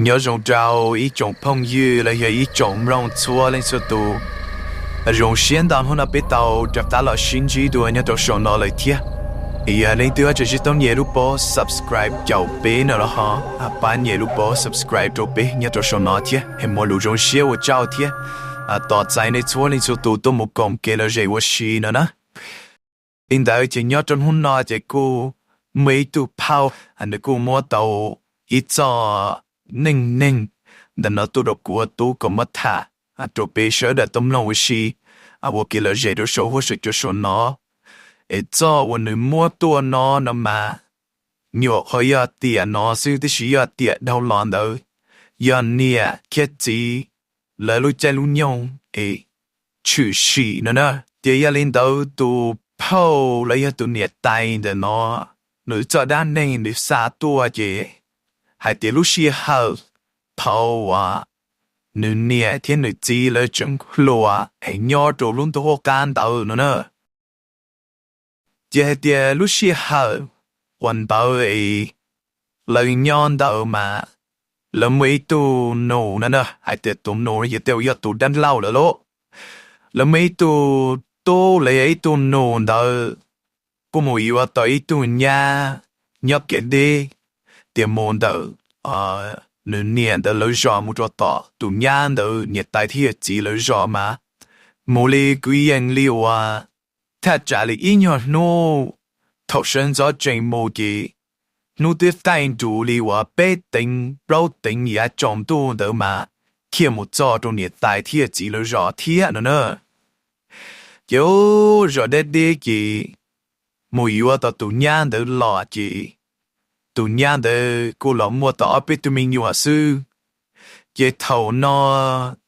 Nyob zoo rau ib tsoom phooj ywg los yog ib tsoom mloog txhua leej txhua tus. Zoo siab ntau hnub no peb tau rov qab los sib ntsib dua nyob rau saum no lawm thiab. Yog leej twg tseem tsis tau nyem lub pob subscribe caum peb no los ho pab nyem lub pob subscribe rau peb nyob rau saum no thiab es muaj lus zoo siab ua tsaug thiab. Tos txais nej txhua leej txhua tus tuaj mus koom kev lom zem ua si no na. Li ntawd ces nyob rau hnub no ces kuj muaj ib tug phauj, nws kuj muab tau ib txoj neej neeg ntawm no tuaj rau kuv ua tub kom muab tham rau peb sawv daws tau mloog ua si, ua kev lom zem rau saum huab saum cua saum no. Es txoj uas nws muab tuaj no no mas nyuam qhuav yog tiam no xwb tiam sis yog tiam dhau los ntawd, yog niam thiab txiv lawv lub caij lub nyoog es tshwm sim no na. Ces yog li ntawd tus phauj los yog tus niam tais ntawm no, nws txoj dab neeg nws xa tuaj ces hais tias lub sij hawm thaum uas nws niam thiab nws txiv lawv tseem hluas es nyob rau lub ntuj qub qab ntawd no na. Ces hais tias lub sij hawm uas ntawd es lawv nyob ntawd mas lawv muaj ib tug nus no na, hais tias tus nus yog tej yog tus dab laug lawm lauj. Lawv muaj ib tug tub los yog ib tug nus ntawd kuj mus yuav tau ib tug nyab nyob kev deb, tias mus ntawm nws niam ntawd lawv zos mus rau tom tus nyab ntawd niam tais thiab yawm txiv lawv zos mas mus li kwv yees li uas thaj tsam li ib nyuag hnub, thaum sawv ntxov tsees mus ces hnub twb qaij nrus li uas peb teev plaub teev yav tsaus ntuj ntawd mas thiaj mus txog rau niam tais thiab yawm txiv lawv zos thiab no na. Ces ub zos deb deb ces mus yuav tau tus nyab ntawd los ces tus nyab ntawd kuj los muaj tau ob peb tug me nyuam xwb. Ces thaum no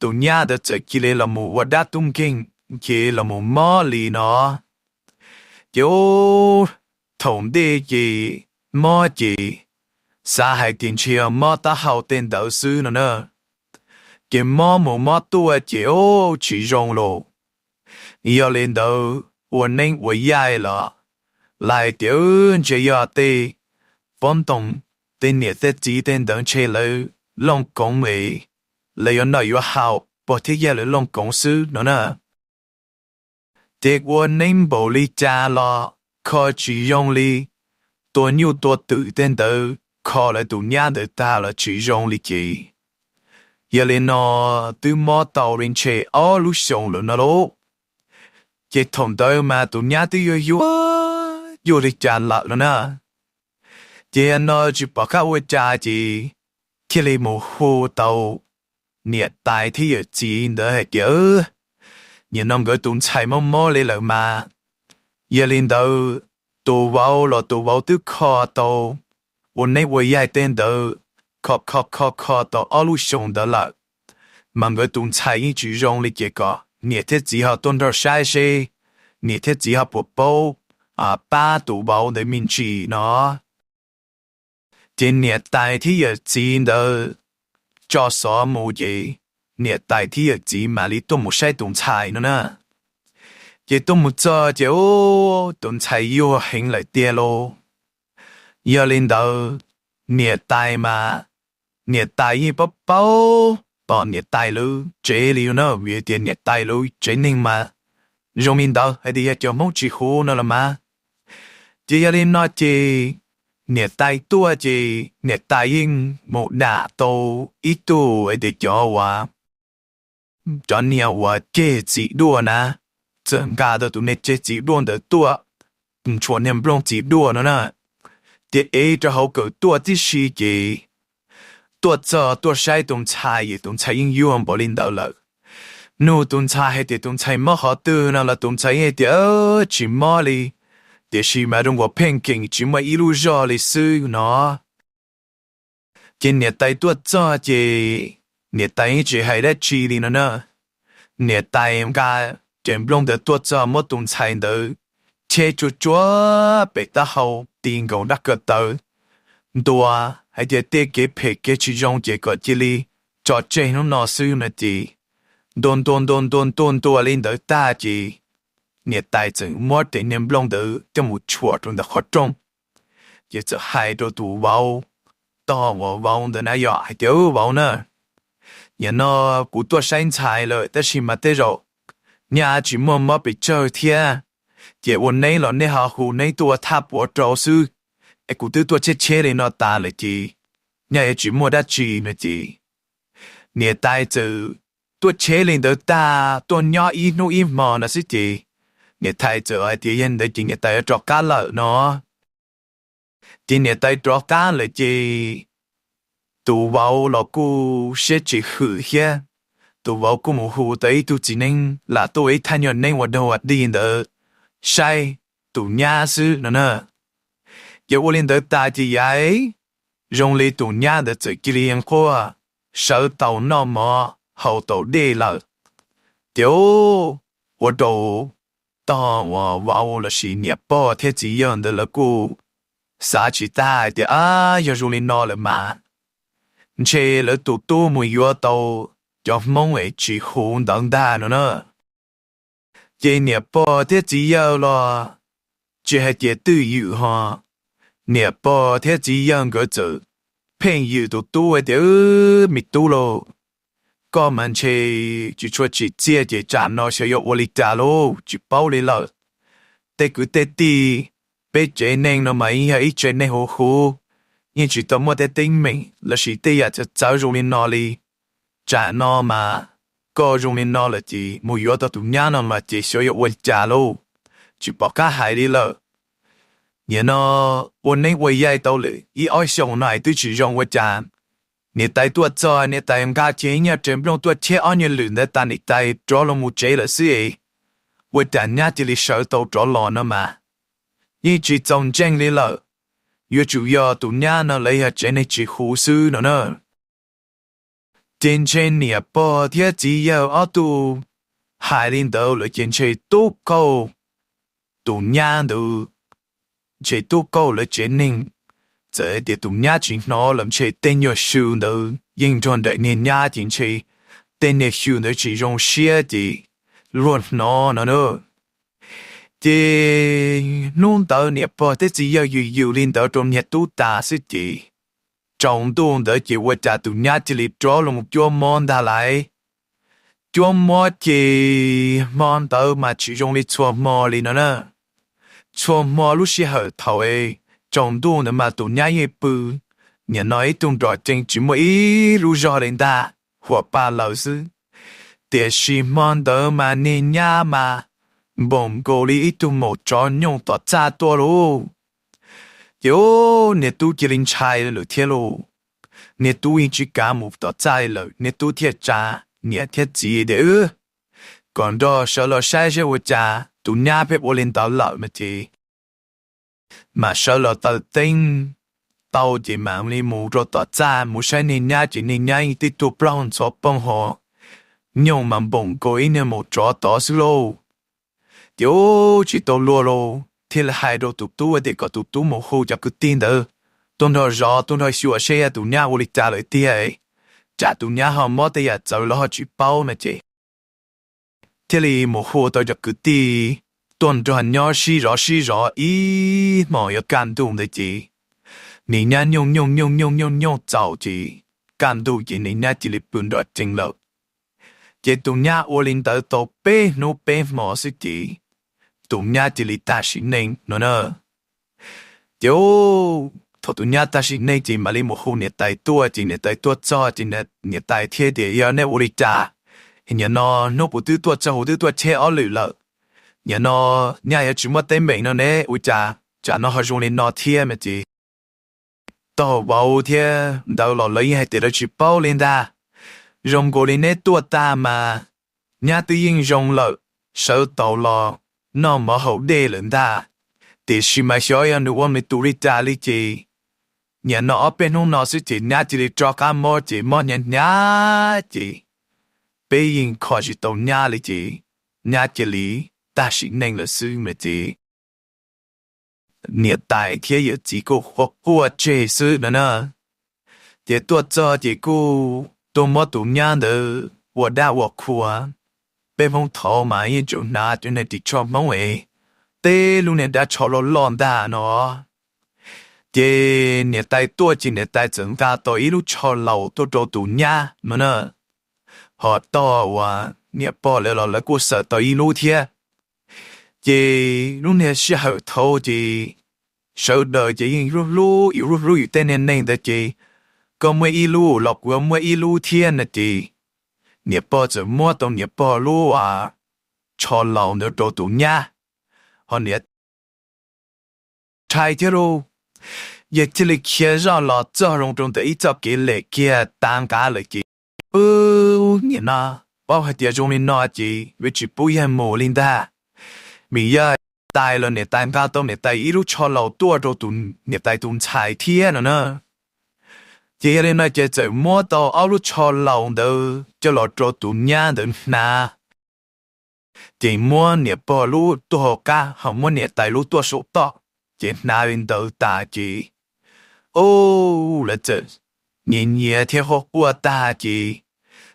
tus nyab ntawd txawm cia li los mus ua dab tub nkeeg ces los mus mob li no. Ces ub thaum ntej ces mob ces xav hais tias ntshe yog mob taub hau tej ntawd xwb no na. Ces mob mus mob tuaj ces ub tsis zoo los. Yog li ntawd ua neeb ua yaig los lawv hais tias ntshe yog tej pov ntoo, tej niam tej txiv tej ntawd ntshe lawv looj koov es lawv yuav noj yuav haus pog thiab yawg lawv looj koov xwb no na. Ces ua neeb npaum li cas los kho tsis zoo li, tua nyuj tua twm tej ntawd kho lawv tus nyab ntawd tag los tsis zoo li ces. Yog li no twb mob tau li ntshe ob lub xyoos lawm no lauj. Ces thaum ntawd mas tus nyab twb yuag yuag yuag li cas lawm no na. Ces no tsis pom qab ua cas ces thiaj li mus hu tau niam tais thiab yawm txiv ntawd hais tias, nim no nkawd tus ntxhais mob mob li lawm mas, yog li ntawd tus vauv los tus vauv twb kho tau ua neeb ua yaig tej ntawd, kho kho kho kho tau ob lub xyoos ntawd lawm, mas nkawd tus ntxhais yeej tsis zoo li ces kom niam thiab txiv ho tuaj nrog saib seb niam thiab txiv ho puas paub pab tus vauv ntawd me ntsis no. Ces niam tais thiab yawm txiv ntawd tso xov mus ces niam tais thiab yawm txiv mam li tuaj mus saib tus ntxhais no na. Ces tuaj mus txog ces ub tus ntxhais yuag heev lawm tiag lauj. Yog li ntawd niam tais mas, niam tais yeej paub paub tom niam tais lub tsev li no na, vim tias niam tais lub tsev neeg mas zoo li ntawd hais tias yog cov Hmoob tsis huv no los mas. Ces yog li no ces niam tais tuaj ces niam tais yeej mus dam tau ib tug hais tias cov uas, cov niag uas ceg txiv duaj na, txawm nqa tau tus niag ceg txiv duaj ntawd tuaj, tshuav niag nplooj txiv duaj no na, ces ev rau hauv kawm tuaj tib si ces tuaj txog tuaj saib tus ntxhais es tus ntxhais yeej yuag npaum li ntawd lawm. Nug tus ntxhais hais tias tus ntxhais mob qhov twg no los tus ntxhais yeej hais tias tsis mob li, tiam sis mas zoo nkaus pheej nkees tsis muaj ib lub zog li xwb no. Ces niam tais tuaj txog ces niam tais yeej tsis hais dab tsi li no na. Niam tais nqa cev nplooj ntawd tuaj txog muab tus ntxhais ntawd cheb tsuag tsuag pem taub hau ti nkaus dab ko taw, ntuas hais tias tej kev phem kev tsis zoo ces kom cia li tso tseg hnub no xwb no ces ntuas ntuas ntuas ntuas ntuas ntuas li ntawd tag ces niam tais txawm muab cev niag nplooj ntawd coj mus tshuam rau ntawm qhov rooj, ces txawm hais rau tus vauv tog uas vauv ntawd na yog hais tias, Vauv na, nim no kuv tuaj saib ntxhais lawm tab sis mas tej zaum nyaj tsis muaj mob pes tsawg thiab, ces ua neb los nej ho hu neb tuaj ua thaj puav rau xwb, es kuv twb tuaj tsheb tsheb li no tas lawm ces nyaj yuav tsis muaj dab tsi no ces niam tais txawm tuaj tsheb li ntawd tag tuaj nyob ib hnub ib hmo no xwb ces niam tais txawm hais tias yog li ntawd ces niam tais yuav rov qab lawm no. Ces niam tais rov qab lawm ces tus vauv los kuj siab tsis hwm thiab, tus vauv kuj mus hu tau ib tug txiv neeb lam tuaj ua ib thaj nyuag neeb ua dog ua dig ntawd saib tus nyab xwb no na. Ces ua li ntawd tas ces yaiv zoo li tus nyab ntawd txawm cia li quaj, sawv tau noj mov haus tau dej lawm. Ces ua rau tog uas vauv lossis niam pog thiab txiv yawg ntawd lawv kuj xav tsis tag hais tias, Ab, yog zoo li no lawm mas ntshe lawv tus tub mus yuav tau cov Hmoob es tsis huv ntawd ntag no na. Ces niam pog thiab txiv yawg los tsis hais tias twj ywm ho, niam pog thiab txiv yawg nkawd txawm pheej ywm tus tub hais tias, Me tub lauj, koj mas ntshe tsis tshua tsim txiaj ces tsam no xyov yuav ua li cas lauj, tsis paub li lawm. Tej kwv tej tij, peb tsev neeg no mas yeej yog ib tsev neeg huv huv, yeej tsis tau muaj tej teeb meem lossis tej yam txawv txawv zoo li no li. Tsam no mas koj zoo li no lawm ces mus yuav tau tus nyab no mas ces xyov yuav ua li cas lauj, tsis pom qab hais li lawm. Nim no ua neeb ua yaig tau lawm ib ob xyoos no es twb tsis zoo ua cas. Niam tais tuaj txog niam tais nqa kiag ib nyuag tsev nplooj tuaj cheb ob nyuag lwm ntawd tas niam tais rov los mus tsev lawm xwb es ua cas nyab cia li sawv tau rov los no mas yeej tsis txaus ntseeg li lawm. Yuav tsum yog tus nyab no lawv yog tsev neeg tsis huv xwb no na. Ces ntshe niam pog thiab txiv yawg ob tug hais li ntawd lawm ces ntshe tub kauj tus nyab ntawd, ntshe tub kauj lawv tsev neeg, txawm tias tus nyab tsis hnov los ntshe tej nyuag xyw ntawd yeej nrog nraim niag nyab ces ntshe tej niag xyw ntawd tsis zoo siab ces luag hnov no na. Ces hnub ntawd niam pog thiab txiv yawg yws yws li ntawd rau niag tub tas xwb ces tsaus ntuj ntawd ces ua cas tus nyab cia li rov los cuab mob ntag lauj. Cuab mob ces hmo ntawd mas tsis zoo li txhua hmo li no na. Txhua hmo lub sij hawm thaum tsaus ntuj ntawd mas tus nyab yeej pw, nim no ib tug nrom cees tsis muaj ib lub zog li ntag, huam pa lawm xwb. Tiam sis hmo ntawd mas niag nyab mas npoos nkaus li ib tug maum tsov nyooj tom txaj tuaj lauj. Ces niag tub cia li ntshai lawm thiab lauj. Niag tub yeej tsis kav mus tom txaj lawm, niag tub thiaj tsa niam thiab txiv tias, Kom nrog sawv los saib seb ua cas tus nyab pheej ua li ntawd lawm no ces mam sawv los taws teeb tau ces mam li mus rau tom txaj mus saib niag nyab ces niag nyab yeej tib tug plaub ntxhov pooj ho nyooj mas npoos nkaus ib niag maum tsov tod xwb lauj. Ces tsis tau luag lauj thiaj li hais rau tus tub tias kom tus tub mus hu cov kwv tij ntawd tuaj nrog zov tuaj nrog xyuas seb tus nyab ua li cas lawm tiag, tsam tus nyab ho mob tej yam txawv los ho tsis paub no ces thiaj li mus hu tau cov kwv tij tuaj nrog nyob sib zov sib zov ib hmos yuav kaj ntug ntawd ces niag nyab nyooj nyooj nyooj nyooj nyooj nyooj txaus ces kaj ntug ces niag nyab cia li pw nrom cees lawm. Ces tus nyab ua li ntawd tau peb hnub peb hmo xwb ces tus nyab cia li tag sim neej no na. Ces thaum tus nyab tag sim neej ces mam li mus hu niam tais tuaj ces niam tais tuaj txog ces niam tais thiaj tias, Yog nej ua li cas? Nim no hnub puv twb tuaj txog huv twb tuaj cheb ob lwm lawm, nim no nyaj yuav tsis muaj teeb meem no ne, ua cas tsam no ho zoo li no thiab no ces tog vauv thiab ntawd los lawv yeej hais tias lawv tsis paub li ntag. Zoo nkaus li neb tuaj tag mas nyab twb yeej zoo lawm, sawv tau los noj mov haus dej lawm ntag. Tiam sis mas xyov yog nws ua nws tus li cas li ces nim no ob peb hnub no xwb ces nyab cia li rov qab mob ces mob hnyav hnyav ces peb yeej kho tsis tau nyab li ces nyab cia li tag sim neej lawm xwb no ces niam tais thiab yawm txiv kuj quaj quaj tseg xwb no na. Ces tuaj txog ces kuj tuaj muab tus nyab ntawd ua dab ua qhua. Peb Hmoob thaud mas yeej tseem hnav cov niag ris tsho Hmoob es tej lub niag dab tsho loj loj ntag no. Ces niam tais tuaj ces niam tais txawm nqa tau ib lub tsho laus tuaj rau tus nyab no na, ho tog uas niam pog lawv los lawv kuj xaws tau ib lub thiab. Ces lub niag sij hawm thaud ces sawv daws ces yeej hlub hlub yus, hlub hlub yus tej niag neeg ntawd ces koj muaj ib lub los kuv muaj ib lub thiab no ces niam pog txawm muab tau niam pog lub tsho laus ntawd rau tus nyab, ho niam ntshai thiab lauj, yawg thiaj li khiav zoj los txog zoo rau ntawm ib txoj kev lem kiag tav nqav lawm ces, ub, nim no paub hais tias zoo li no ces yuav tsis pub yawg mus li ntag, vim yog tais los niam tais nqa tau niam tais ib lub tsho laus tuaj rau tus niam tais tus ntxhais thiab no na. Ces yog li no ces txawm muab tau ob lub tsho laus ntawd coj los rau tus nyab ntawd hnav, ces muab niam pog lub tuaj hauv qab ho muab niam tais lub tuaj saum toj, ces hnav li ntawd tas ces, ub, lawv txawm nyiav nyiav thiab quaj quaj tag ces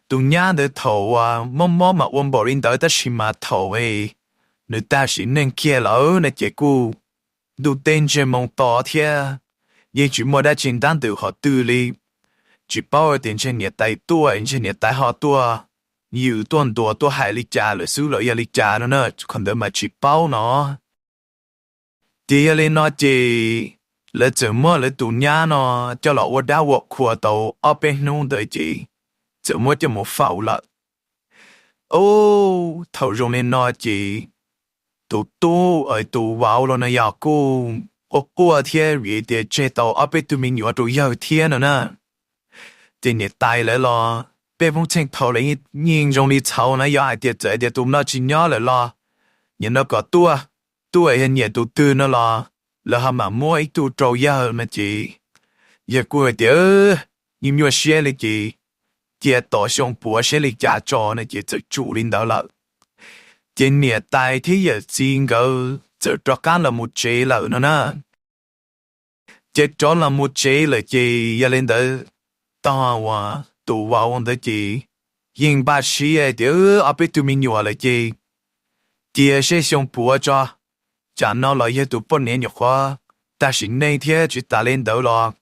tus nyab ntawd thaum uas mob mob mas ua npaum li ntawd tab sis mas thaum nws tag sim neej kiag lawm no ces kuj ntuj teb ntseg moo to thiab, yeej tsis muaj dab tsi ntab ntws qhov twg li, tsis paub tias ntshe niam tais tuaj ntshe niam tais ho tuaj yws tuaj ntuas tuaj hais li cas lawm xwb los yog li cas no na, qhov ntawd mas tsis paub no. Ces yog li no ces lawv txawm muab lawv tus nyab no coj los ua dab ua qhua tau ob peb hnub ntawd ces txawm muab coj mus faus lawm. Ub, thaum zoo li no ces tus tub, tus vauv los no yog kuj quaj quaj thiab vim tias tseg tau ob peb tug me nyuam rau yawg thiab no na. Ces niam tais lawv los peb Hmoob txheej thaud lawv yeej zoo li txhaum na, yog hais tias txawm tias tus no tsis nyob lawm los nim no kom tuaj, tuaj yog nyiam tus twg no los lawv ho mam muab ib tug rau yawg no ces yawg kuj hais tias yeej nyuaj siab li ces cia tos xyoo puav saib li cas tso no ces txawm tsum li ntawd lawm. Ces niam tais thiab yawm txiv nkawd txawm rov qab los mus tsev lawm no na. Ces rov los mus tsev lawm ces yog li ntawd tog uas tus vauv ntawd ces yeej npaj siab tias ob peb tug me nyuam lawm ces cia seb xyoo puav tso, tsam no los yog tus poj niam nyuam qhuav tag sim neej thiab tsis tas li ntawd los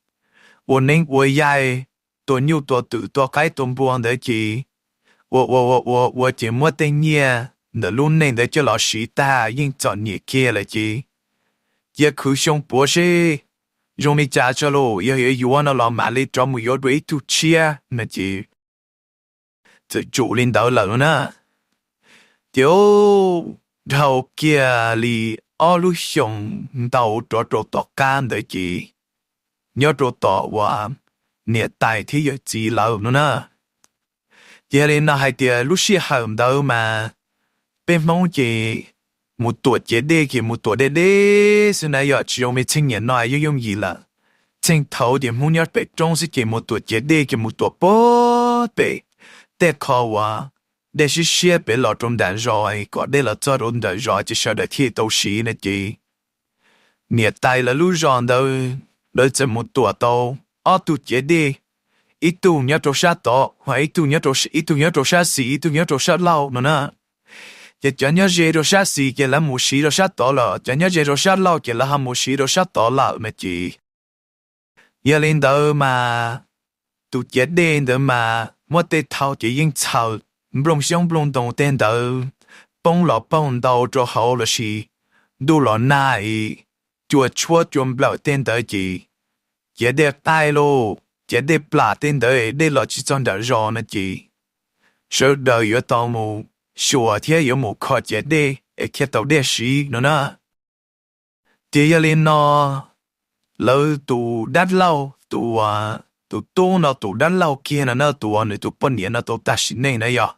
ua neeb ua yaig, tua nyuj tua twm tua qaib tua npua ntawd ces ua ua ua ua ua ces muab tej nyiaj ntawm lub neej ntawd coj los siv tag yeej txom nyem kiag lawm ces cia khwv xyoo puav seb zoo li cas tso los yog yuav yuav no los mam li rov mus yuav dua ib tug tshiab no ces txawm tsum li ntawd lawm na. Ces dhau kiag li ob lub xyoos ntau rov rau tom qab ntawd ces nyob rau tom uas niam tais thiab yawm txiv lawm no na. Ces yog li no hais tias lub sij hawm ntawd mas peb Hmoob ces mus tuam ciav dej ces mus tuam deb deb xwb na, yog tsis zoo li txheej niam no yooj yooj yim lawm. Txheej thaud ces Hmoob nyob pem roob xwb ces mus tuam ciav dej ces mus tuam puag pem tej qho uas dej siab siab pem los rau nram zos, kom dej los txog rau nram zos ces sawv daws thiaj tau siv no ces niam tais lawv lub zos ntawd lawv txawm mus tuam tau ob tug ciav dej, ib tug nyob rau sab tod, ho ib tug nyob rau, ib tug nyob rau sab xis, ib tug nyob rau sab laug no na. Ces cov nyob ze rau sab xis ces lawv mus siv rau sab tod lawm, cov nyob ze rau sab laug ces lawv ho mus siv rau sab tod lawm no ces yog li ntawd mas tus ciav dej ntawd mas muab tej thau ces yeej txhaws nplooj xyoob nplooj ntoo tej ntawd poob los paug ntau rau hauv lossis ntuj los nag es cua tshuab cua nplawm tej ntawd ces ciav dej qaij lauj, ciav dej plam tej ntawd dej los tsis txog nram zos no ces sawv daws yuav tau mus xyuas thiab yuav mus kho ciav dej es thiaj tau dej siv no na. Ces yog li no lawv tus dab laug, tus, tus tub no tus dab laug kiag no na, tus uas nws tus poj niam no tau tag sim neej na yog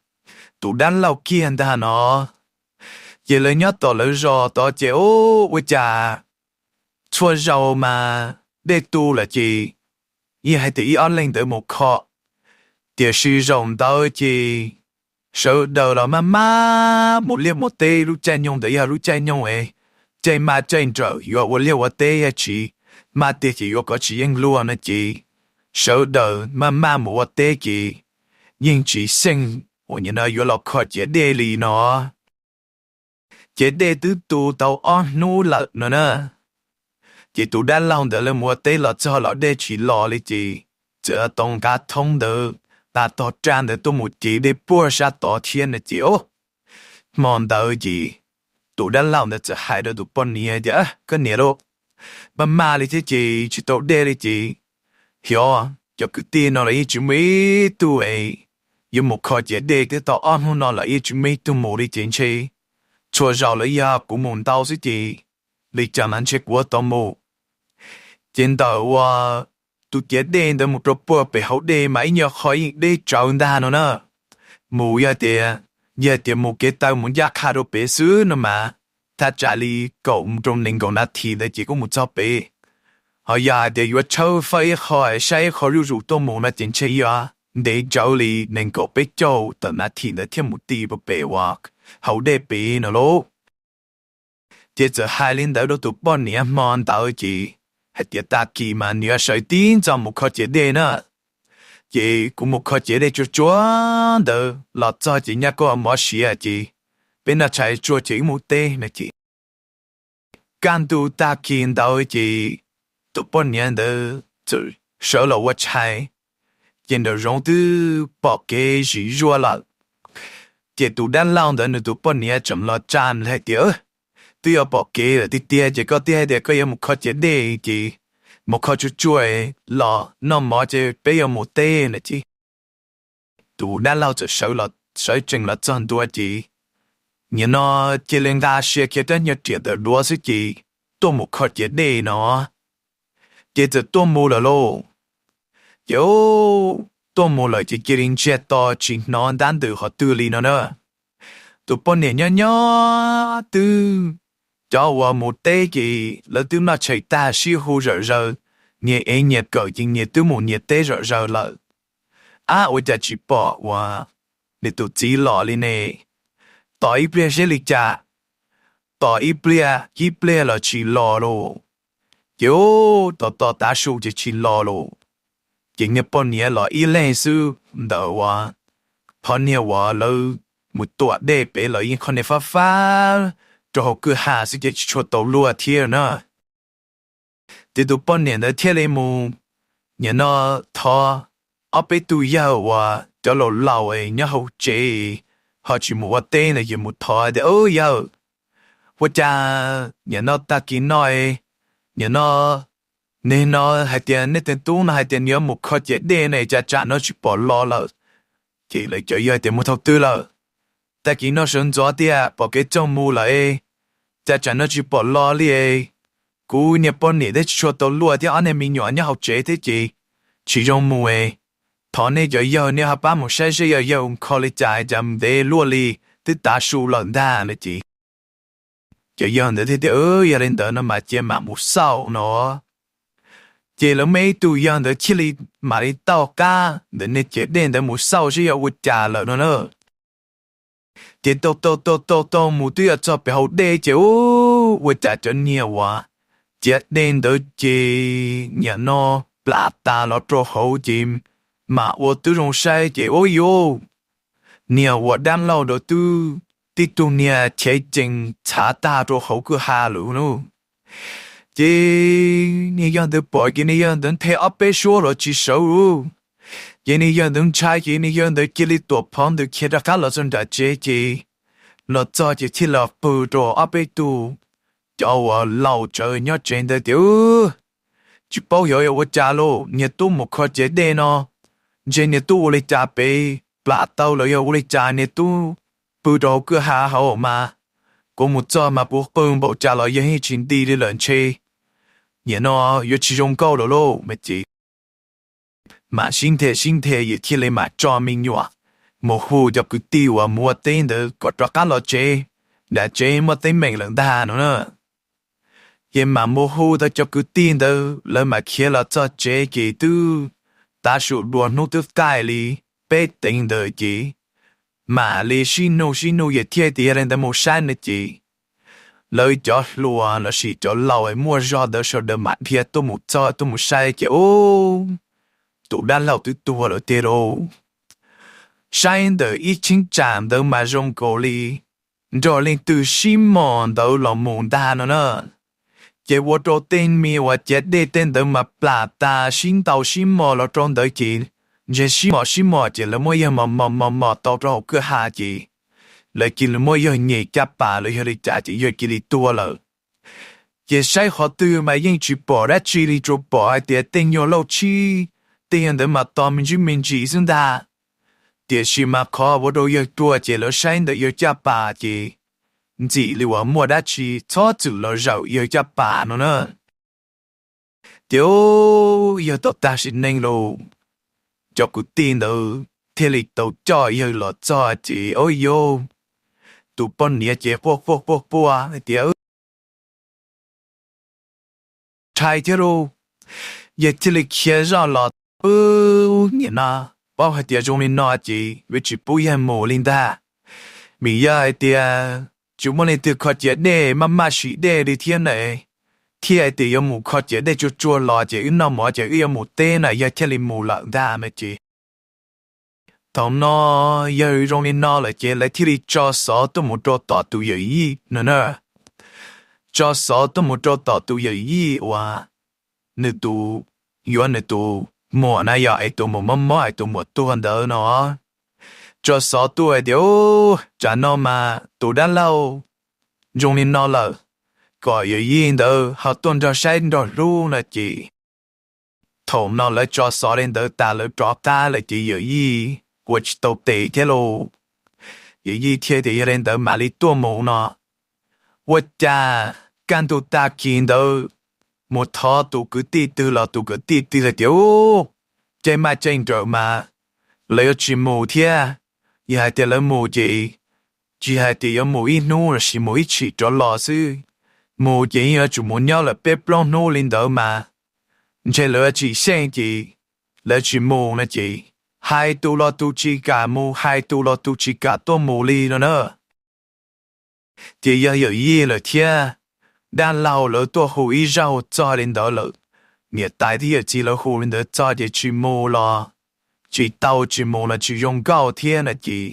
tus dab laug kiag ntag no. Ces lawv nyob tom lawv zos tod ces ua cas txhua zaus mas dej tu lawm ces yeej hais tias ib ob leeg ntawd mus kho, tiam sis zaum ntawd ces sawv daws los maj maj mus liaj mus teb, lub caij nyoog ntawd yog lub caij nyoog es caij maj caij nrawm yuav ua liaj ua teb yog tsis maj tiag ces yuav kov tsis yeej luag no ces sawv daws maj maj mus ua teb ces yeej tsis xyeej uas nim no yuav los kho ciav dej li no. Ciav dej twb tu tau ob hnub lawm no na. Ces tus dab laug ntawd lawv mus ua teb los txog los dej tsis los li ces txawm tau nqa thoob ntawd, nqa tog raj ntawd tuaj mus cev dej puag sab tod thiab no ces, hmo ntawd ces tus dab laug ntawd txawm hais rau tus poj niam tias, Koj niam lauj, maj maj li thiab ces tsis tau dej li ces, xyov cov kwv tij no los yeej tsis muaj ib tug es yuav mus kho ciav dej, twb tau ob hnub no los yeej tsis muaj ib tug mus li ces ntshe txhua zaus los yog kuv mus ntau xwb ces li cas mas ntshe kuv yuav tau mus. Ces ntawm uas tus ciav dej ntawd mus rau puag pem hauv dej mas ib nyuag qho yeej deb tsawv ntag no na. Mus yog tias, yog tias mus kev taw mus ncaj qha rau pem xwb no mas thaj tsam li kaum mus rau nees nkaum nas this ntawd ces kuj mus txog pem. Ho yog hais tias yuav tshawb fawb ib qho, saib ib qho zuj zus tuaj mus no ces ntshe yog ntev tsawv li nees nkaum peb caug tawm nas this ntawd thiaj mus ti rau pem uas hauv dej pem no lauj. Ces txawm hais li ntawd rau tus poj niam hmo ntawd ces hais tias, Tag kis mas nws yuav sawv tib ntxov mus kho ciav dej na, ces kuv mus kho ciav dej tsuag tsuag ntawd los txog ces nyaj koj mov siav ces peb noj tshais tsuag ces wb mus teb no ces kaj ntug tag kis ntawd ces tus poj niam ntawd txawm sawv los ua tshais, ces nraum zoov twb pom kev zim zuaj lawm. Ces tus dab laug ntawd nws tus poj niam tseem los tsa hais tias, Twb yuav pom kev lawm tiag tiag ces koj twb hais tias koj yuav mus kho ciav dej ces mus kho tsuag tsuag los noj mov ces peb yuav mus teb no ces tus dab laug txawm sawv tsees los txog ntua ces nim no cia li nqa sia kiag rab nyuag riam ntawm duav xwb ces tuaj mus kho ciav dej no, ces txawm tuaj mus lawm lauj. Ces tuaj mus lawm ces cia li ntsiag to tsis hnov ntab ntws qhov twg li no na. Tus poj niam nyob nyob twb, cov uas mus teb ces lawv twb noj tshais tag sib hu zom zaws, nyias ev nyias kawm ces nyias twb mus nyias teb zom zaws lawm. Ab, ua cas tsis pom uas nws tus txiv los li ne? Tos ib pliag seb li cas, tos ib pliag ib pliag los tsis los lauj. Ces tos tos tav su ces tsis los lauj. Ces niag poj niam los ib leeg xwb ntawm uas qhov niag uas lawv mus tuam dej pem los yeej qhov niag fab fab rau hauv kwj ha xwb ces tsis tshua tau luaj thiab na. Ces tus poj niam ntawd thiaj li mus, nim no thov ob peb tug yawg uas cov laus laus nyob hauv tsev ho tsis mus ua teb ntawd ces mus thov tias, Yawg, ua cas nim no tag kis no, nim no, nim no hais tias nej tus tub no hais tias nws yuav mus kho ciav dej ne, cas tsam no tsis pom los lawm? Ces lawv cov yawg tias, Mus thaum twg lawm? Tag kis no sawv ntxov tiag pom kev txog mus lawm, cas tsam no tsis pom los li. Kuv niag poj niam thiab tsis tshua tau luaj thiab ob niag me nyuam nyob hauv tsev thiab ces tsis zoo mus. Thov nej cov yawg nej ho pab mus saib seb yog yawg kho li cas cas ntev luaj li, twb tav su lawm ntag no ces cov yawg ntawd thiaj tias, Yog li ntawd no mas cia mam mus xauj no. Ces lawv muaj ib tug yawg ntawd thiaj li mam li taug qab ntawm niag ciav dej ntawd mus xauj seb yog ua cas lawm no na. Ces taug taug taug taug taug mus twb yuav txog pem hauv dej ces ua cas cov niag uas ciav dej ntawd ces nim no plam tas los rau hauv ces mam ua tib zoo saib ces ua yuav niag uas dab laug ntawd twb tib tug niag cev cees txhav tag rau hauv kwj ha lawm no. Ces niag yawg ntawd pom ces niag yawg ntawd nthe ob peb suab los tsis sawv li. Ces niag yawg ntawd ntshai ces niag yawg ntawd cia li tuam phov ntawd khiav rov qab los txog nram tsev ces los txog ces thiaj los qw rau ob peb tug cov uas laus tsawv nyob tsev ntawd tias, Tsis paub xyov yog ua cas lauj, niag tub mus kho ciav dej no, ntshe niag tub ua li cas pem plam tau los yog ua li cas niag tub pw rau hauv kwj ha hauv mas, kuv mus txog mas kuv qw npaum cas los yawg yeej tsis nti li lawm ntshe, nim no yuav tsis zoo nkauj lawm lauj. Mas ces mam sib nthe sib nthe ces thiaj li mam tso me nyuam mus hu cov kwv tij uas mus ua teb ntawd kom rov qab los tsev, nram tsev muaj teeb meem lawm ntag no na. Ces mam mus hu tau cov kwv tij ntawd lawv mam khiav los txog tsev ces twb tav su dua hnub twb qaij li peb teev ntawd ces mam li sib nug sib nug ces thiaj tias yog li ntawd mus saib no ces lawv cov hluas lossis cov laus muaj zog ntawd sawv daws mam dhia tuaj mus txog tuaj mus saib ces ub, tus dab laug twb tuag lawm tiag lauj. Saib ntawm ib cheeb tsam ntawd mas zoo nkaus li nrog leej twg sib mos ntawd los mus ntag no na. Ces ua rau tej me uas ciav dej tej ntawd mas plam tas sib ntaus sib mos los rau ntawd ces ntshe sib mos sib mos ces lawv muab yawg mos mos mos mos tau rau hauv kwj ha ces lawv cia li muab yawg nyem caj pas los yog li cas ces yawg cia li tuag lawm. Ces saib qhov twg mas yeej tsis pom dab tsi li, tsuas pom hais tias tej nyuag lauj tshib tej yawg ntawd mas to me ntsis me ntsis xwb ntag. Tiam sis mas qhov ua rau yawg tuag ces lawv saib ntawm yawg caj pas ces ntxim li uas muaj dab tsi txhob txwm los zaum yawg caj pas no na. Ces yawg tau tag sim neej lauj, cov kwv tij ntawd thiaj li tau coj yawg los txog ces ua rau tus poj niam ces quaj quaj quaj quaj hais tias ntshai thiab lauj. Yawg thiaj li khiav zoj los, niam no, paub hais tias zoo li no ces yuav tsis pub yawg mus li ntag, vim yog hais tias tsis muaj leej twg kho ciav dej maj maj sim dej li thiab na, thiaj hais tias yuav mus kho ciav dej tsuag tsuag los ces wb noj mov ces wb yuav mus teb na, yawg thiaj li mus lawm ntag no ces. Thaum no yawg zoo li no lawm ces lawv thiaj li tso xov tuaj mus rau tom tus yawm yij no na. Tso xov tuaj mus rau tom tus yawm yij uas nws tus, yuav nws tus muam na, yog es tus muam mob mob es tus muam tuag ntawd no. Tso xov tuaj hais tias, tsam no mas tus dab laug zoo li no lawm, kom yawm yij ntawd ho tuaj nrog saib nrog hlub no ces. Thaum no lawv tso xov li ntawd tas lawv rov qab lawm ces yawm yij ua tsis tau tes thiab lauj. Yawm yij thiaj tias yog li ntawd mam li tuaj mus no. Ua cas kaj ntug tag kis ntawd mus thov tus kwv tij twg los tus kwv tij twg hais tias, caij maj caij nrawm mas lawv yuav tsis mus thiab. Yog hais tias lawv mus ces tsis hais tias yuav mus ib hnub lossis mus ib tshim rov los xwb, mus ces yeej yuav tsum mus nyob lawm peb plaub hnub li ntawd mas ntshe lawv tsis xyeej ces lawv tsis mus no ces hais tus los tus tsis kam mus, hais tus los tus tsis kam tuaj mus li no na. Ces yog yawm yij lawm thiab dab laug lawv tuaj hu ib zaug txog li ntawd lawm, niam tais thiab yawm txiv lawv hu li ntawd txog ces tsis mus los tsis tau, tsis mus los tsis zoo nkauj thiab no ces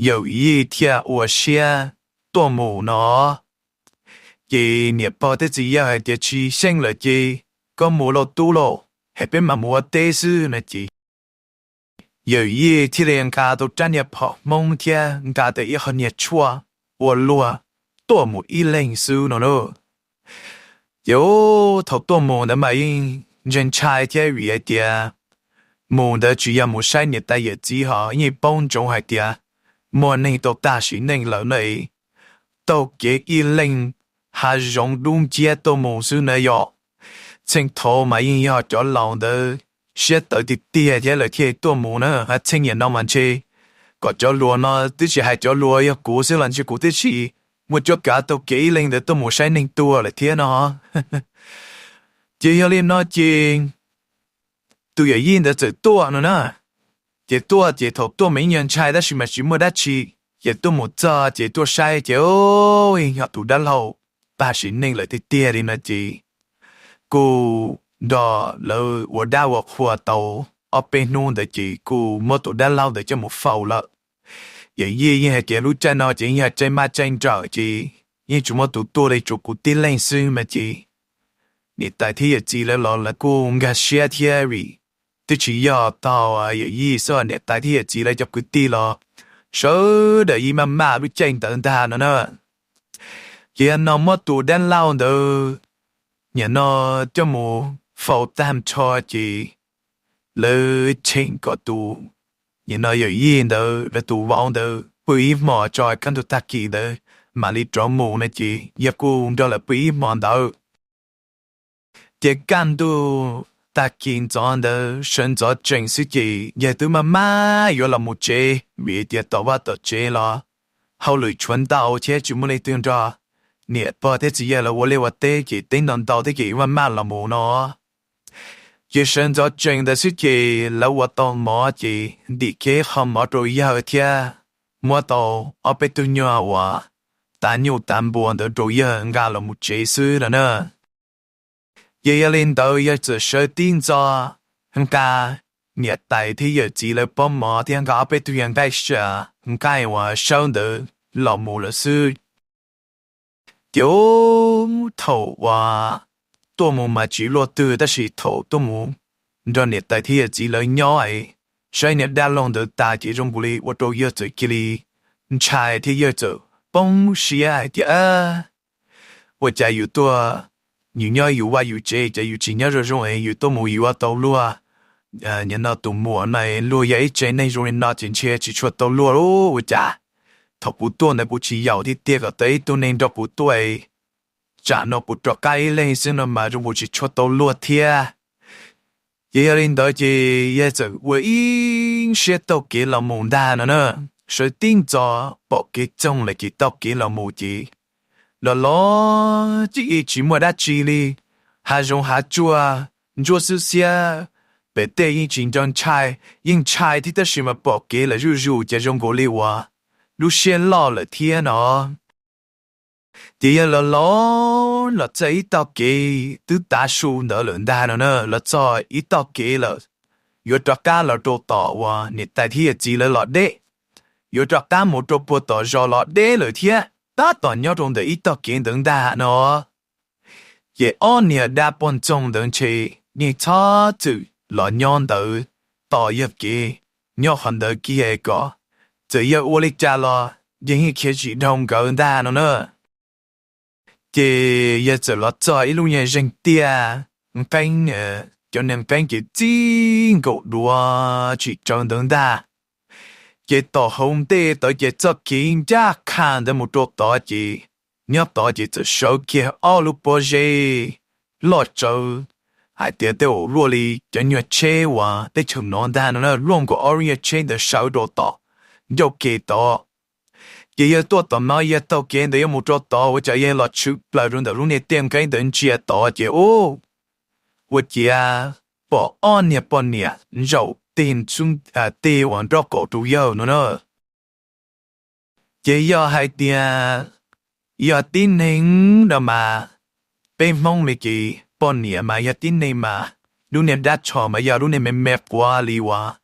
yawm yij thiaj ua siab tuaj mus no. Ces niam pog thiab txiv yawg hais tias tsis xyeej lawm ces koj mus lauj tub lauj, es peb mam mus ua teb xwb no ces yawm yij thiaj li nqa tau rab niag phom hmoob thiab nqa tau ib qho niag tshuaj ua luag tuaj mus ib leeg xwb no na. Ces thaum tuaj mus ntawd mas yeej ntshai ntshai thiab vim hais tias mus ntawd tsis yog mus saib niam tais yawm txiv, ho yeej paub ntsoov hais tias muaj neeg tau tag sim neej lawm na. Taug kev ib leeg hav zoov dub nciab tuaj mus xwb na yom. Txheej thaud mas yeej yog cov laus ntawd siab tawv tiag tiag thiab lawv thiaj tuaj mus na, txheej niam no mas ntshe kom cov hluas no twb tsis hais cov hluas, yog kuv xwb los ntshe kuv twb tsis muaj cuab kav taug kev ib leeg ntawd tuaj mus saib neeg tuag lawm thiab no. Ces yog li no ces tus yawm yij ntawd txawm tuaj no na. Ces tuaj ces thaum tuaj mas yeej yog ntshai tab sis mas tsis muaj dab tsi, ces tuaj mus txog ces tuaj saib ces yog tus dab laug tag sim neej lawm tiag tiag li no ces kuj nrog lawv ua dab ua qhua tau ob peb hnub ntawd ces kuj muab tus dab laug ntawd coj mus faus lawm. Yawm yij yeej hais tias lub caij no ces yeej yog caij maj caij nrawm ces yeej tsis muaj tus tuaj li, tsuas kuv tib leeg xwb mas ces niam tais thiab yawm txiv lawv los lawv kuj nkag siab thiab vim twb tsis yog tau yawm yij xwb, niam tais thiab yawm txiv lawv cov kwv tij los sawv daws yeej maj maj lub caij ntawd ntag no na. Ces yog no muab tus dab laug ntawd nim no coj mus faus tag nrho ces lawv cheem kom tus nim no yawm yij ntawd lawv tus vauv ntawd pw ib hmos tso, kaj ntug tag kis ntawd mam li rov mus no ces yawg kuj nrog lawv pw ib hmos ntawd. Ces kaj ntug tag kis ntxov ntawd sawv ntxov tsees xwb ces yawg twb maj maj yuav los mus tsev vim tias tom vaj tom tsev los hauj lwm tshuav ntau thiab tsis muaj leej twg nrog niam pog thiab txiv yawg lawv ua liaj ua teb ces teb ntau ntau thiab ces maj maj los mus no. Ces sawv ntxov tsees ntawd xwb ces lawv ua tau mov ces ntim kiag qho mov rau yawg thiab muab tau ob peb tug nyuag uas tav nyuj tav npua ntawd rau yawg nqa los mus tsev xwb no na. Ces yog li ntawd yawg txawm sawv tib ntxov nqa niam tais thiab yawm txiv lawv pob mov thiab nqa ob peb tug yawg nqaij sa, nqaij uas sawb ntawd los mus lawm xwb. Ces thaum uas tuaj mus mas tsis luaj twg, tab sis thaum tuaj mus nrog niam tais thiab yawm txiv lawv nyob es saib niag dab laug ntawd tas ces zoo nkaus li ua rau yawg txawm cia li ntshai thiab yawg txawm poob siab hais tias, ua cas yus tuaj, yus nyob yus vaj yus tsev ces yus tsis nyob zoo zoo es yus tuaj mus yus ua tau luag. Nim no tus muam no luag yog ib tsev neeg zoo li no ces ntshe tsis tshua tau luag lub ua cas. Thaum kuv tuaj ntawd kuv tsis yaum tiag tiag kom tau ib tug neeg nrog kuv tuaj, tsam no kuv rov qab ib leeg xwb no mas zoo kuv tsis tshua tau luag thiab. Ces yog li ntawd ces yawg txawm ua ib siab taug kev los mus ntag no na. Sawv tib ntxov pom kev txoog lawm ces taug kev los mus ces los los ces yeej tsis muaj dab tsi li, hav zoov hav tsuag ntsuab xwb xiab, pem tej yeej tsis nco ntshai, yeej ntshai thiab tab sis mas pom kev lawm zuj zus ces zoo nkaus li uas lub siab loj lawm thiab no. Ces yawg los los los txog ib tog kev twb tav su ntawd lawm ntag no na, los txog ib tog kev lawm, yuav rov qab los rau tom uas niam tais thiab yawm txiv lawv los deb, yuav rov qab mus rau puag tom zos los deb lawm thiab, tab tom nyob rau ntawm ib tog kev ntawd ntag no. Ces ob niag dab poj ntxoog ntawd ntshe yeej txhob txwm los nyob ntawd tos yawg kev, nyob qhov ntawd kiag kom txawm yawg ua li cas los yawg yeej khiav tsis dhau nkawd ntag no na. Ces yawg txawm los txog ib lub nyuag zeeg tiaj, nqeeb, cov niag nqeeb ces txij nkaus duav tsis tsawv ntawd ntag. Ces tom hauv ntej tod ces txoj kev ncaj qha ntawd mus rau tod ces nyob tod ces txawm sawv kiag ob lub pob zeb loj tsawv, hais tias tej zaum luaj li cov nyuag tsheb uas teb chaws no ntag no na, luaj nkaus ob lub nyuag tsheb ntawd sawv rau tom ncauj ke tod. Ces yawg tuaj tom no yawg taug kev ntawd yuav mus rau tod ua cas yawg los tshwm plaws rau ntawm lub niag tiaj nqeeb ntawd ntsia tod ces ua ciav pom ob niag poj niam zaum tig uas nraub qaum rau yawg no na. Ces yog hais tias yog tib neeg no mas, peb Hmoob li ces poj niam mas yog tib neeg mas lub niag dab tsho mas yog lub niag me me quav li uas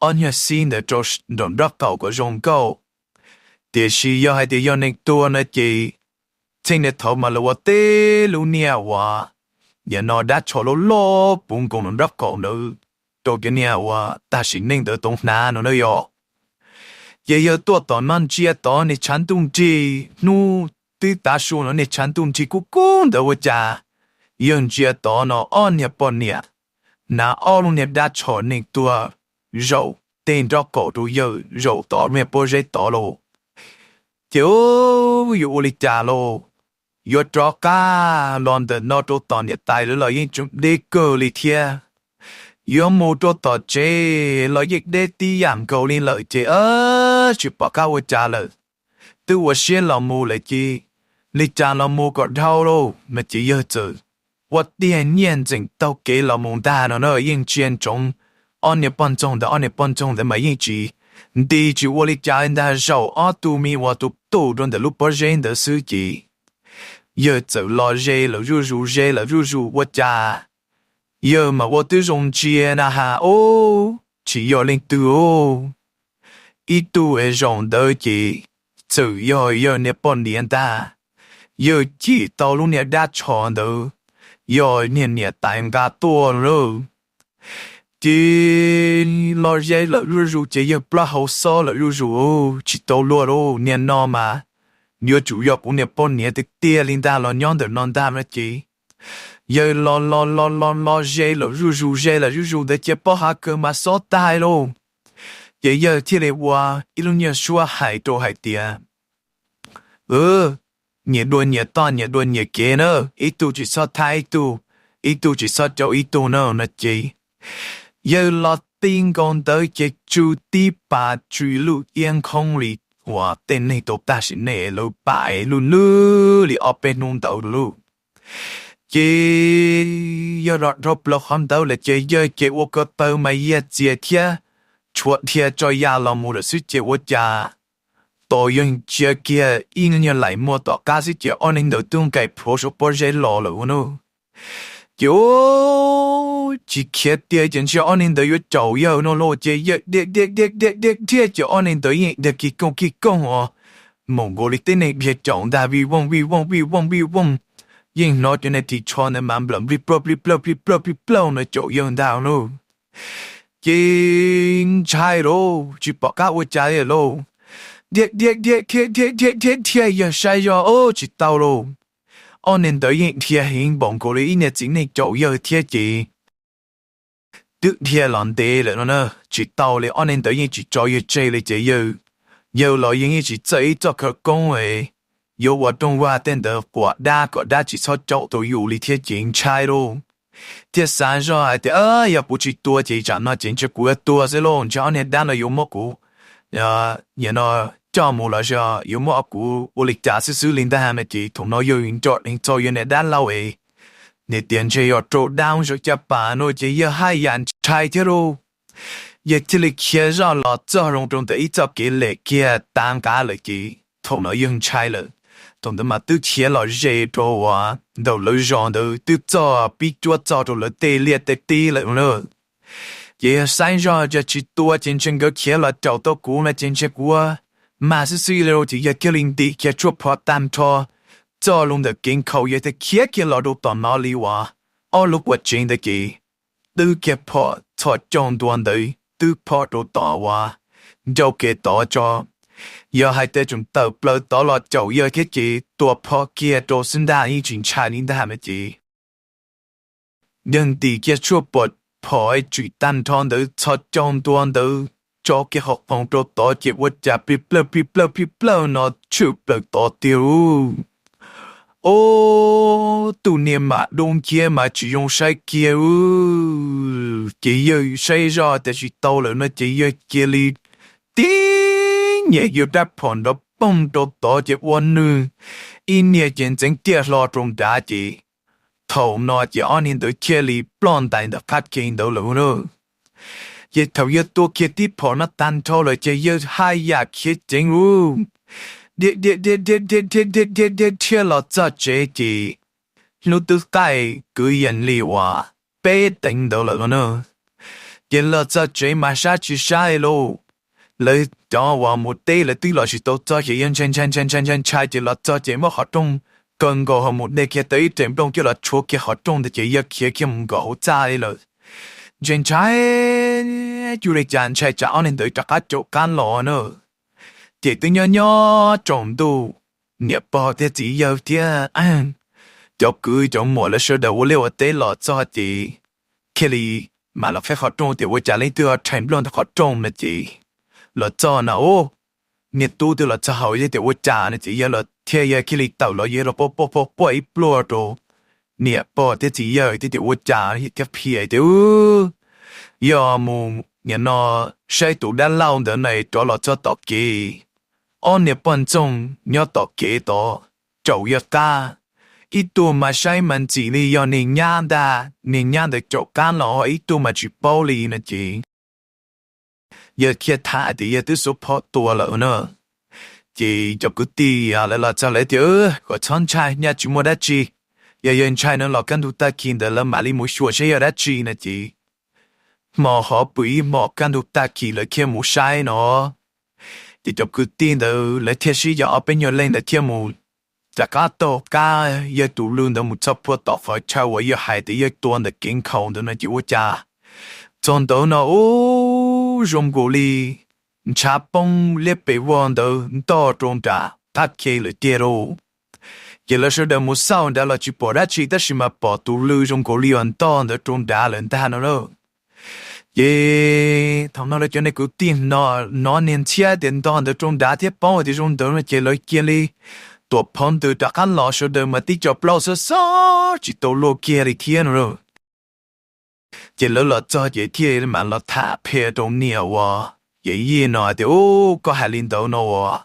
ob nyuag xib ntawd rau nraum nraub qaum kom zoo nkauj. Tiam sis yog hais tias yog neeg tuag no ces txheej niag thaud mas lawv ua teb lub niag uas nim no dab tsho loj loj puv nkoos nraum nraub qaum ntawd rau cov niag uas tag sim neej ntawd tau hnav no na yog. Ces yawg tuaj tom no ntsia tod niag tshav ntuj nrig, hnub twb tav su no niag tshav ntuj nrig kub kub ntawd ua cas yawg ntsia tod no ob niag poj niam hnav ob lub niag dab tsho neeg tuag zaum teg nraub qaum rau yawg zaum tom niag pob zeb tod lauj. Ces yuav ua li cas lauj? Yuav rov qab los ntawm no rau tom niam tais lawv los yeej tseem deb kawg li thiab. Yuav mus rau tom tsev los yeej deb tib yam nkaus li lawm ces tsis pom qab ua cas lawm. Twb ua siab los mus lawm ces li cas los mus kom dhau lauj. Mas ces yawg txawm ua tiag nyiaj ntxeem taug kev los mus ntag no na, yeej ntsia ntsoov ob niag poj ntxoog ntawd, ob niag poj ntxoog ntawd mas yeej tsis nti tsis ua li cas ntag, zaum ob tug me uas tus tus rau ntawm lub pob zeb ntawd xwb ces yawg txawm los ze lawm zuj zus, ze lawm zuj zus ua cas yawg mas ua twb zoo ntsia na has, ub, tsis yog leej twg ub, ib tug es zaum ntawd ces txawm yog yawg niag poj niam ntag. Yawg cim tau lub niag dab tsho ntawd yog niag niam tais nqa tuaj lauj. Ces los ze lawm zuj zus ces yawg plaub hau xob lawm zuj zus, tsis tau luag lauj, niag no mas yuav tsum yog kuv niag poj niam tiag tiag li ntag los nyob ntawm no ntag no ces yawg los los los los los ze lawm zuj zus, ze lawm zuj zus ntawd ces pob hav kawg mas xob tag lauj. Ces yawg thiaj li ua ib lub nyuag suab hais rau hais tias, nyias dua nyias toj, nyias dua nyias kev na, ib tug tsis txhob thab ib tug, ib tug tsis txhob caum ib tug na no ces yawg los ti nkaus ntawd ces tsw tib pas tsw luj iab nkhoob li uas tej neeg tau tag sim neej lawv pam luj lwj li ob peb hnub ntawd lauj. Ces yawg los dhau plaws qhov ntawd lawm ces yawg ces ua ko taw mas yag txias thiab tshuav dhia tso ya los mus lawm xwb ces ua cas tos yawg ntsia kiag ib nyuag laim muag tom qab xwb ces ob neeg ntawd twb nqes plhuav saum pob zeb los lawm ua no. Ces tsis khiav tiag ces ntsia ob neeg ntawd yuav caum yawg no lauj ces yawg dhia dhia dhia dhia dhia dhia ces ob neeg ntawd yeej dhia kig kooj kig kooj os, mus nkaus li tib neeg dhia caum ntag, vij vooj vij vooj vij vooj vij vooj. Yeej hnov cov niag ris tsho ntawd mas nplawm nplig plawg plig plawg plig plawg plig plawg no caum yawg ntag lauj. Ces ntshai lauj, tsis pom qab ua cas li lauj. Dhia dhia dhia dhia dhia dhia dhia dhia, yawg saib zoj ub tsis tau lauj. Ob niag ntawd yeej dhia heev npaum nkaus li ib niag txiv neej caum yawg thiab ces twb dhia los ntev lawm no na, tsis tau li, ob niag ntawd yeej tsis tso yawg tseg li ces yawg, yawg los yeej yeej tsis txawj ib txoj khawv koob yuav ua rooj vag tej ntawd quas dab kom dab tsis txhob caum tau yus li thiab ces ntshai lauj. Thiaj xav zoj hais tias yog kuv tsis tua ces tsam no ces ntshe kuv yuav tuag xwb lauj, ntshe ob niag dab no yuav muab kuv, yog no coj mus los sis yuav muab kuv ua li cas xwb xwb li ntag no ces thaum no yawg nco dheev txog yawg niag dab laug es, nws tias ntshe yog raug dab zoo caj pas no ces yawg haj yam ntshai thiab lauj. Yawg thiaj li khiav zoj los txog zoo rau ntawm ib txoj kev lem kiag tav nqav lawm ces thaum no yawg ntshai lawm. Thaum ntawd mas twb khiav los ze rau uas ntawm lawv zos ntawd twb txog pib cuab txog rau lawv tej liaj tej teb lawm na. Ces yawg saib zoj yog tsis tua ces ntshe nkawd khiav los caum tau kuv no ces ntshe kuv mag xwb xwb li lauj ces yawg thiaj li ntim kiag tshuaj phom tag nrho txog rau ntawm kev nkhaus, yawg thiaj khiav kiag los rau tom no li uas ob lub quas tsev ntawd ces twb kiag phom txhos caug ntua ntawd twb phom rau tom uas ncauj kev tod tso. Yog hais tias tseem tawm plaws tod los caum yawg thiab ces tua phom kiag rau xwb ntag yeej tsis ntshai li ntag no ces yawg ntim kiag tshuaj pom phom tswm tag nrho ntawd txhos caug ntua ntawd tso kiag qhov qoos rau tod ces ua cas plig plawg plig plawg plig plawg no tshwm plaws tod tiag lauj. Ob tug niag mam dub nciab mas tsis zoo saib kiag lauj. Ces yawg saib zoj tias tsis tau lawm no ces yawg cia li tib nyem yawg rab phom nrov poog rau tod ces ua nws ib niag ces ntxeev tiaj hlo rau nrad ces thaum no ces ob niag ntawd thiaj li ploj ntais ntawm qab ke ntawd lawm na. Ces thaum yawg tua kiag tib phom no tag nrho lawm ces yawg haj yam khiav ceev lauj, dhia dhia dhia dhia dhia dhia dhia dhia dhia dhia los txog tsev ces hnub twb qaij kwv yees li uas peb teev ntawd lawm no na. Ces los txog tsev mas sab tsis sab li lauj, lawv cov uas mus teb lawv twb los tsis tau txog ces yawg ntshai ntshai ntshai ntshai ntshai ntshai ces los txog ces muab qhov rooj kaw nkaus ho mus de kiag tau ib rev nplooj coj los tshuav kiag qhov rooj ntawd ces yawg khiav kiag mus nkaum hauv txaj li lawm. Ntshai ntshai cuj li cas ntshai tsam ob niag ntawd rov qab caum qab los na. Ces twb nyob nyob tsaus ntuj, niam pog thiab txiv yawg thiab cov kwv cov muam lawv sawv daws ua liaj ua teb los txog ces thiaj li mam los qhib qhov rooj tias ua cas leej twg ho rhais nplooj ntawm qhov rooj no ces los txog no ub, niag tub twb los txog hauv thiab tias ua cas no ces yawg los thiaj yawg thiaj li tawm los yawg los poj poj poj poj ib pluag rau niam pog thiab txiv yawg thiab tias ua cas thiab qhia tias yog mus nim no saib tus dab laug ntawd na rov los txog tom kev, ob niag poj ntxoog nyob tom kev tod caum yawg qab, ib tug mas saib mas ntxim li yog niag nyab ntag, niag nyab ntawd caum qab los ho ib tug mas tsis paub li no ces yawg thiaj tham tias yawg twb xuav phom tua lawm na. Ces cov kwv tij lawv los txog lawv tias kom txhob ntshai, nyaj tsis muaj dab tsi, yog yawg ntshai no los kaj ntug tag kis ntawd lawv mam li mus xyuas saib yog dab tsi no ces hmo hov pw ib hmos kaj ntug tag kis lawv thiaj mus saib no. Ces cov kwv tij ntawd lawv thiaj sib yaum ob peb nyuag leej ntawd thiaj mus rov qab taug qab yawg tus lw ntawd mus txog puag tom qhov chaw uas yawg hais tias yawg tua ntawm kev nkhaus ntawd no ces ua cas txog ntawd no ub zoo nkaus li ntshav poob liab pes vog ntawd ntog rau nram qab ke lawm tiag lauj. Ces lawv sawv daws mus xauj nrad los tsis pom dab tsi tab sis mas pom tus lw zoo nkaus li uas ntog ntawd rau nrad lawm ntag no lauj. Ces thaum no lawv cov niag kwv tij hnov niag ntxhiab tias ntog ntawd rau nrad thiab paub hais tias zoo ntawd no ces lawv cia li tuam phov ntws rov qab los sawv daws mas tib co plaub xob xob tsis tau luaj kiag li thiab no lauj. Ces lawv los txog ces thiaj mam los tham qhia rau niam uas yawm yij no tias ub koj hais li ntawd no uas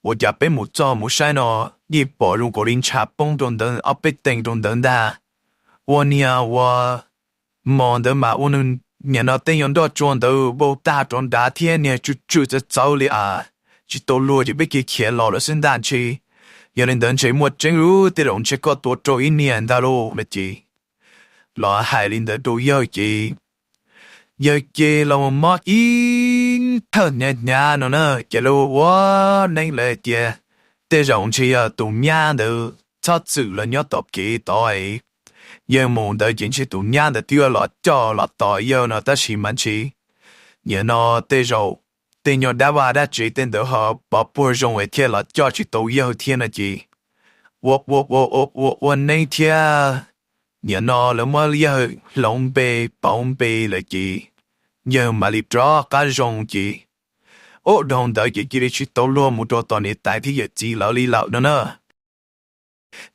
ua cas peb mus txog mus saib no yeej pom zoo nkaus li ntshav poob rau ntawd ob peb teev rau ntawd ntag. Ua niag uas hmo ntawd mas ua nws niam no tej nyuag nroj tsua ntawd vau tag rov nrad thiab niag tsw tsw txawv txawv li as, tsis tau luag ces peb cia khiav los lawm xwb ntag ntshe. Yog li ntawd ntshe muaj tseeb lub tej zaum ntshe koj tua rau ib niag ntag lauj no ces los hais li ntawd rau yawg ces yawg ces los mob ib thawj hnyav hnyav no na ces lawv ua neeb lawv hais tias tej zaum ntshe yog tus nyab ntawd txhob txwm los nyob tom kev tod. Yawg mus ntawd ces ntshe tus nyab ntawd twb los coj los tos yawg no tab sis mas ntshe nim no tej zaum tej nyuag dab vaj dab tsev tej ntawd ho pov puag zoo es thiaj los coj tsis tau yawg thiab no ces ua ua ua ua ua ua neeb thiab. Nim no lawv muab yawg hloov npe pauv npe lawm ces yawg mam li rov qab zoo ces ub dhau ntawd ces cia li tsis tau luag mus rau tom niam tais thiab yawm txiv lawv li lawm no na.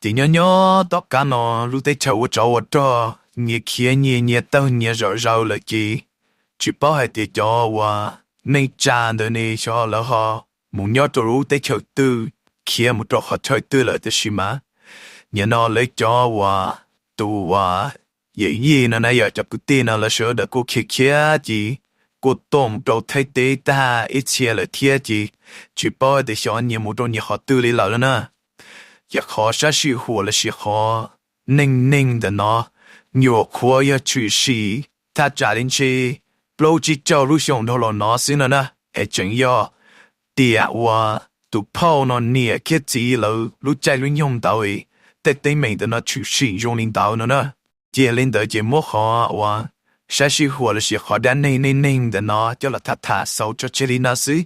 Ces nyob nyob tom qab no lub teb chaws ua tsov ua rog nyias khiav nyias nyias tawg nyias zom zaws lawm ces tsis paub hais tias cov uas neej tsa ntawd ne xyov lawv ho mus nyob rau lub teb chaws twg, khiav mus rau qhov chaw twg lawm tab sis mas nim no lawv cov uas tus uas yawm yij no na yog cov kwv tij no lawv sawv daws kuj khiav khiav ces kuj tuaj mus rau Thaib teb tag ib txhia lawm thiab ces tsis paub tias xyov nyias mus rau nyias qhov twg li lawm no na. Ces qhov sab sij huam los sis qhov neej neeg ntawm no nyuam qhuav yog tshwm sim thaj tsam li ntshe plaub tsib caug lub xyoo dhau los no xwb no na, es tseem yog tiam uas tus phauj no niam thiab txiv lawv lub caij lub nyoog ntawd tej teeb meem ntawm no tshwm sim zoo li ntawd no na. Ces yog li ntawd ces muab qhov uas sab sij huam los sis qhov dab neeg neej neeg ntawm no coj los tham tham xaus tso tseg li no xwb.